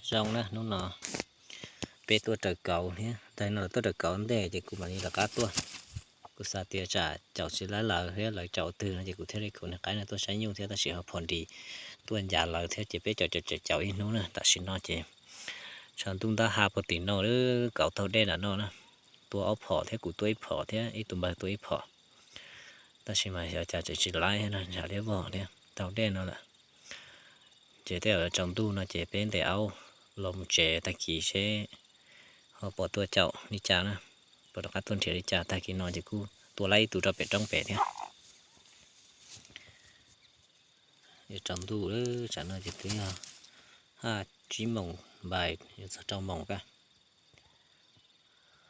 Zoo na, hnub no peb tuaj raws kauv thiab, tag no lawv tuaj raws kauv ntej ces kuv mam li rov qab tuaj. Kuv xav tias tsam caum tsis laib lawv thiab lawv caum twg no ces kuv thiaj li khuv niag qaib no tuaj saib nyuj thiab, tab sis ho phom nris tuaj ncav lawv thiab ces peb caum caum caum caum ib hnub na. Tam sim no ces tshav ntuj ntab ha puag tim no, kauv taug dej nram no na, tua ob phom thiab kuv tua ib phom thiab ib tug npawg tua ib phom. Tab sis mas xyov cas tseem tsis laib no, ntshav liab vog thiab taug dej no lawm. Ces tej zaum tsaus ntuj no ces peb ntes aub los mus tsev, tag kis seb ho puas tuaj caum li cas na, puas rov qab tuaj nrhiav li cas. Tag kis no ces kuj tua laib ib tug rau pem roob pem thiab. Tsaus ntuj lawm, tsam no ces twb yog haj tsib moos npais yuav txog rau moos kab.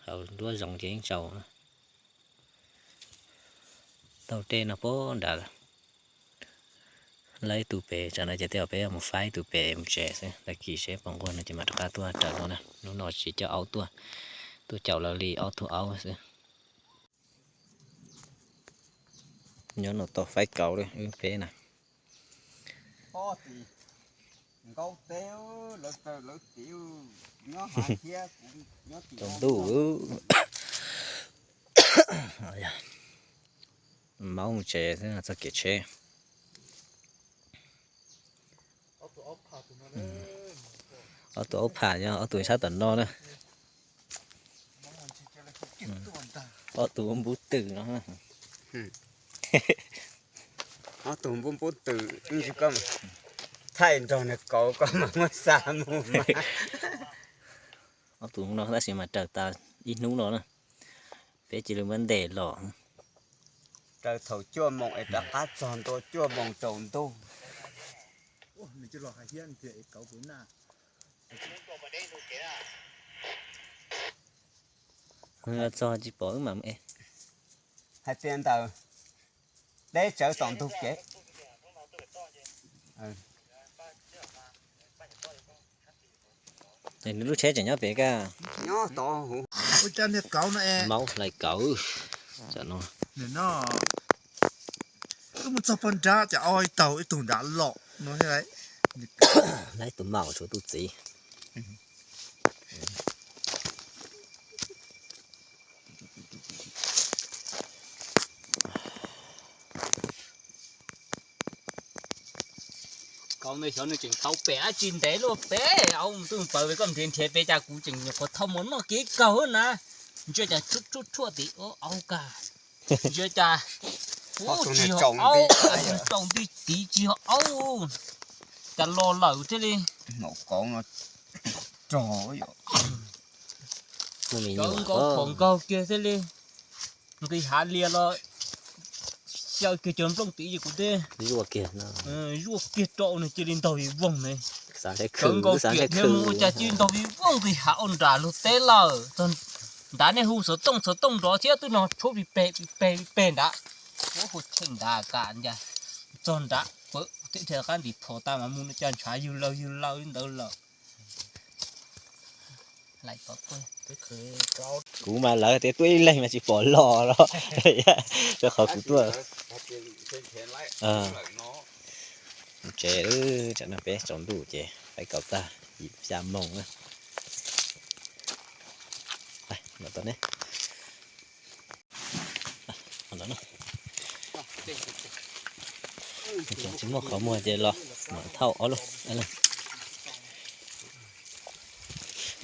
Hauv nruab zoov ces yeej tsaus. Taug dej no puag nrad lawm. Laib ib tug pem, tsam no ces tej zaum peb mus faib ib tug pem mus tsev xwb, tag kis seb puas nquag no ces mam rov qab tuaj raws no na. Hnub no tsis coj aub tuaj, tuaj caum lawv li ob tug aub xwb. Nyob no tau faib kauv li wb peb na. Tsaus ntuj, maub mus tsev xwb txoj kev tsheb. Ob tug aub pham yog ob tug sab tom no na. Ob tug npub twm no. Ob tug npub npub twm, thaij nrog nws kauv koj mam muab xa mus mas. Ob tug no tab sis mas raws tas ib hnub no na. Peb cia li muab ntes los. Raws thaum cuaj moos es rov qab txog ntua cuaj moos tsaus ntuj. Txog tsis pom wb mam mus es. Hais tias ntawm deb tsawv tom ntug kev. Nws lub tsheb tseem nyob pem kab. Maub hlais kauv. Wb mus txog pog nrad ces ib tug nrad los no. Laib tus maum tshuav tus txiv. Kauv ntawd xyov nws tseem tau pem dab tsi ntev luaj pem, au mus twb paws pem koj nrhiav nrhiav pem cas kuv tseem nyuam qhuav thau mus noj kev kawg na. Ntsia cas tshuaj tshuaj tim aub kag. Ntsia cas tsis yog aub, tsaus nti tid tsis yog aub, cas los lawm thiaj li. Cov nkauj phom nkaug kiag thiaj li nqis hav lias los xyaw kiag cov nplooj tid ces kuv thiaj zuaj kiag rau nws cia li ntaug vij voog ne. Cov nkauj kiam thiab mus ua cas cia li ntaug vij voog nqis hav ua nram lug teb lawm. Nrad nej hu xov tooj xov tooj nrov thiab twb no tshuab pig peg pig peg pig peg nrad. Ua hu cheej nrad kam ncas txog nrad pawv thiab dhia qab ntim phom tas mas mus no cas ntshav ywg laws ywg laws li ntawd lawm. Kuv mas lawv tias tuaj ib leeg mas tsis pom los los, rau qhov kuv tuaj. Tsev, tsam no peb tsaus ntuj ces faib kauv tag, yim xya moos na. Cov tsis muaj qhov muag ces los mam thauj ob lub.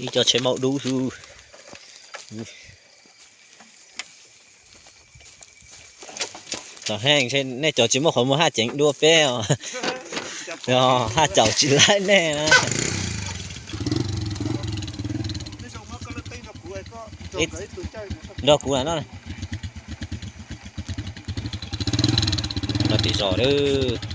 Ib co tsheb maub dub xwb. Txog heej, nej cov tsis muaj qhov muag haj ceev dua peb os. Haj caum tsis laib nej na. Nrog kuv no, no tim zos lawm.